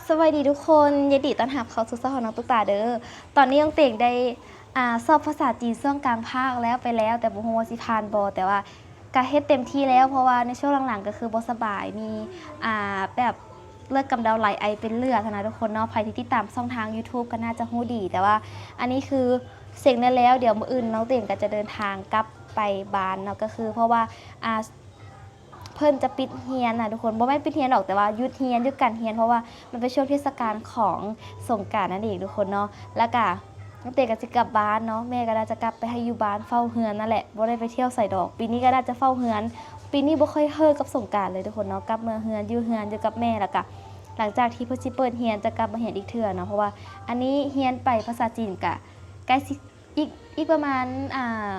ສະບາຍດີທຸກຄົນ, ຍິນດີຕ້ອນຮັບເຂົ້າສູ່ຊ່ອງຂອງນ້ອງຕຸກຕາເດີ້. ຕອນນີ້ນ້ອງເຕັງໄດ້ ອ່າ ສອບພາສາຈີນຊ່ວງກາງພາກແລ້ວ ໄປແລ້ວ, ແຕ່ບໍ່ຮູ້ວ່າຊິຜ່ານບໍ່, ແຕ່ວ່າກະເຮັດເຕັມທີ່ແລ້ວ, ເພາະວ່າໃນຊ່ວງຫຼັງໆກໍຄືບໍ່ສະບາຍ, ມີ ອ່າ ແບບເລືອດກຳເດົາໄຫຼ, ໄອເປັນເລືອດຫັ້ນນະທຸກຄົນເນາະ. ໃຜທີ່ຕິດຕາມຊ່ອງທາງ YouTube ກໍໜ້າຈະຮູ້ດີ, ແຕ່ວ່າອັນນີ້ຄືເສັງໄດ້ແລ້ວ, ດຽວມື້ອື່ນນ້ອງເຕັງກໍຈະເດີນທາງກັບໄປບ້ານເນາະ, ກໍຄືເພາະວ່າ ອ່າ ເພິ່ນຈະປິດຮຽນນະທຸກຄົນ, ບໍ່ແມ່ນປິດຮຽນດອກ ແຕ່ວ່າຢຸດຮຽນ, ຢຸດການຮຽນ ເພາະວ່າມັນເປັນຊ່ວງເທດສະການຂອງສົງການນັ້ນເອງທຸກຄົນເນາະ. ແລ້ວກະນ້ອງເຕກໍຊິກັບບ້ານເນາະ, ແມ່ກໍໜ້າຈະກັບໄປໃຫ້ຢູ່ບ້ານເຝົ້າເຮືອນນັ້ນແຫຼະ, ບໍ່ໄດ້ໄປທ່ຽວໃສດອກ. ປີນີ້ກໍໜ້າຈະເຝົ້າເຮືອນ, ປີນີ້ບໍ່ຄ່ອຍເຮີກັບສົງການເລີຍທຸກຄົນເນາະ, ກັບເມືອເຮືອນ, ຢູ່ເຮືອນ, ຢູ່ກັບແມ່. ແລ້ວກະຫຼັງຈາກທີ່ເພິ່ນຊິເປີດຮຽນ ຈະກັບມາຮຽນອີກເທື່ອເນາະ, ເພາະວ່າອັນນີ້ຮຽນໄປພາສາຈີນກະໃກ້ຊິ ອີກ ອີກປະມານ ອ່າ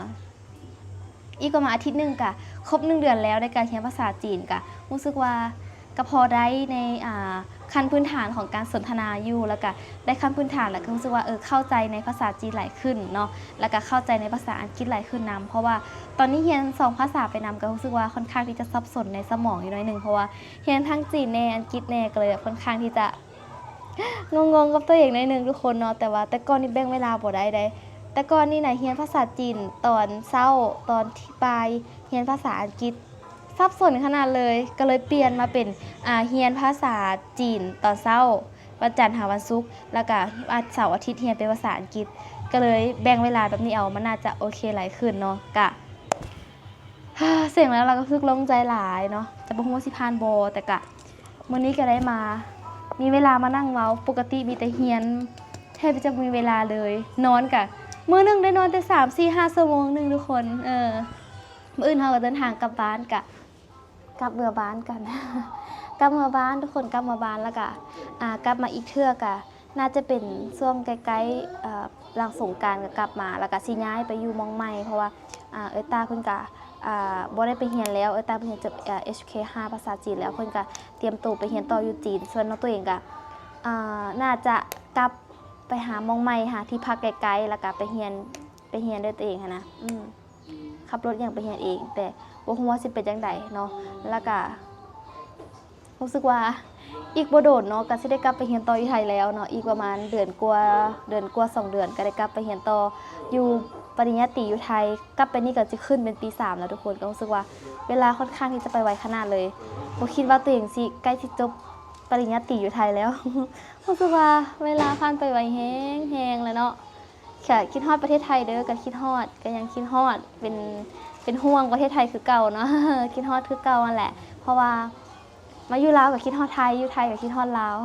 ອີກປະມານອາທິດໜຶ່ງກະຄົບໜຶ່ງເດືອນແລ້ວ ໃນການຮຽນພາສາຈີນ. ກະຮູ້ສຶກວ່າກະພໍໄດ້ໃນ ອ່າ ຂັ້ນພື້ນຖານຂອງການສົນທະນາຢູ່, ແລ້ວກະໄດ້ຂັ້ນພື້ນຖານ ແລ້ວກະຮູ້ສຶກວ່າ ເອີ ເຂົ້າໃຈໃນພາສາຈີນຫຼາຍຂຶ້ນເນາະ, ແລ້ວກະເຂົ້າໃຈໃນພາສາອັງກິດຫຼາຍຂຶ້ນນຳ, ເພາະວ່າຕອນນີ້ຮຽນສອງພາສາໄປນຳ ກະຮູ້ສຶກວ່າຄ່ອນຂ້າງທີ່ຈະສັບສົນໃນສະໝອງຢູ່ໜ້ອຍໜຶ່ງ, ເພາະວ່າຮຽນທັງຈີນແດ່ ອັງກິດແດ່ ກະເລີຍແບບຄ່ອນຂ້າງທີ່ຈະ ງົງໆກັບຕົວເອງໜ້ອຍໜຶ່ງທຸກຄົນເນາະ. ແຕ່ວ່າແຕ່ກ່ອນນີ້ແບ່ງເວລາບໍ່ໄດ້ເດ້, ແຕ່ກ່ອນນີ້ນະຮຽນພາສາຈີນຕອນເຊົ້າ, ຕອນບ່າຍຮຽນພາສາອັງກິດ, ສັບສົນຂະໜາດເລີຍ. ກໍເລີຍປ່ຽນມາເປັນ ອ່າ ຮຽນພາສາຈີນຕອນເຊົ້າ ວັນຈັນຫາວັນສຸກ, ແລ້ວກະ ອາ ເສົາອາທິດຮຽນເປັນພາສາອັງກິດ. ກໍເລີຍແບ່ງເວລາແບບນີ້ເອົາ, ມັນໜ້າຈະໂອເຄຫຼາຍຂຶ້ນເນາະ. ກະ ເສັງແລ້ວ ແລ້ວກໍຮູ້ສຶກໂລ່ງໃຈຫຼາຍເນາະ, ແຕ່ບໍ່ຮູ້ວ່າຊິຜ່ານບໍ່. ແຕ່ກະ ມື້ນີ້ກໍໄດ້ມາ ມີເວລາມານັ່ງເວົ້າ, ປົກກະຕິມີແຕ່ຮຽນ ແທບຈະບໍ່ມີເວລາເລີຍ. ນອນກະ ມື້ໜຶ່ງໄດ້ນອນແຕ່ສາມ ສີ່ ຫ້າຊົ່ວໂມງໜຶ່ງທຸກຄົນ. ເອີ ມື້ອື່ນເຮົາກໍເດີນທາງກັບບ້ານ, ກະກັບເມືອບ້ານກັນ, ກັບເມືອບ້ານທຸກຄົນ, ກັບເມືອບ້ານ. ແລ້ວກະ ອ່າ ກັບມາອີກເທື່ອກະ ໜ້າຈະເປັນຊ່ວງໃກ້ໆ ເອີ ຫຼັງສົງການກໍກັບມາ, ແລ້ວກໍຊິຍ້າຍໄປຢູ່ໝ່ອງໃໝ່ ເພາະວ່າ ອ່າ ເອື້ອຍຕ້າເພິ່ນກໍ ອ່າ ບໍ່ໄດ້ໄປຮຽນແລ້ວ, ເອື້ອຍຕ້າເພິ່ນຮຽນຈົບ ເອີ ເອັດເອັດເຄ ຫ້າ ພາສາຈີນແລ້ວ, ເພິ່ນກໍຕຽມໂຕໄປຮຽນຕໍ່ຢູ່ຈີນ. ສ່ວນນ້ອງໂຕເອງກໍ ອ່າ ໜ້າຈະກັບໄປຫາໝ່ອງໃໝ່, ຫາທີ່ພັກໃກ້ໆ ແລ້ວກໍໄປຮຽນ, ໄປຮຽນດ້ວຍຕົວເອງຫັ້ນນະ. ອືມ ຂັບລົດຫຍັງໄປຮຽນເອງ, ແຕ່ບໍ່ຮູ້ວ່າຊິເປັນຈັ່ງໃດເນາະ. ແລ້ວກະຮູ້ສຶກວ່າອີກບໍ່ດົນເນາະ ກໍຊິໄດ້ກັບໄປຮຽນຕໍ່ຢູ່ໄທແລ້ວເນາະ, ອີກປະມານເດືອນກວ່າ, ເດືອນກວ່າສອງເດືອນ ກໍໄດ້ກັບໄປຮຽນຕໍ່ຢູ່ປະລິນຍາຕີຢູ່ໄທ. ກັບໄປນີ້ກໍຊິຂຶ້ນເປັນປີສາມແລ້ວທຸກຄົນ, ກໍຮູ້ສຶກວ່າເວລາຄ່ອນຂ້າງທີ່ຈະໄປໄວຂະໜາດເລີຍ. ບໍ່ຄິດວ່າຕົວເອງຊິໃກ້ຊິຈົບປະລິນຍາຕີຢູ່ໄທແລ້ວ. ຮູ້ສຶກວ່າເວລາຜ່ານໄປໄວແຮງໆ ແລ້ວເນາະ. ກະຄິດຮອດປະເທດໄທເດີ້, ກະຄິດຮອດ, ກະຍັງຄິດຮອດ, ເປັນ, ເປັນຫ່ວງປະເທດໄທຄືເກົ່າເນາະ, ຄິດຮອດຄືເກົ່າຫັ້ນແຫຼະ. ເພາະວ່າມາຢູ່ລາວກະຄິດຮອດໄທ, ຢູ່ໄທກະຄິດຮອດລາວ.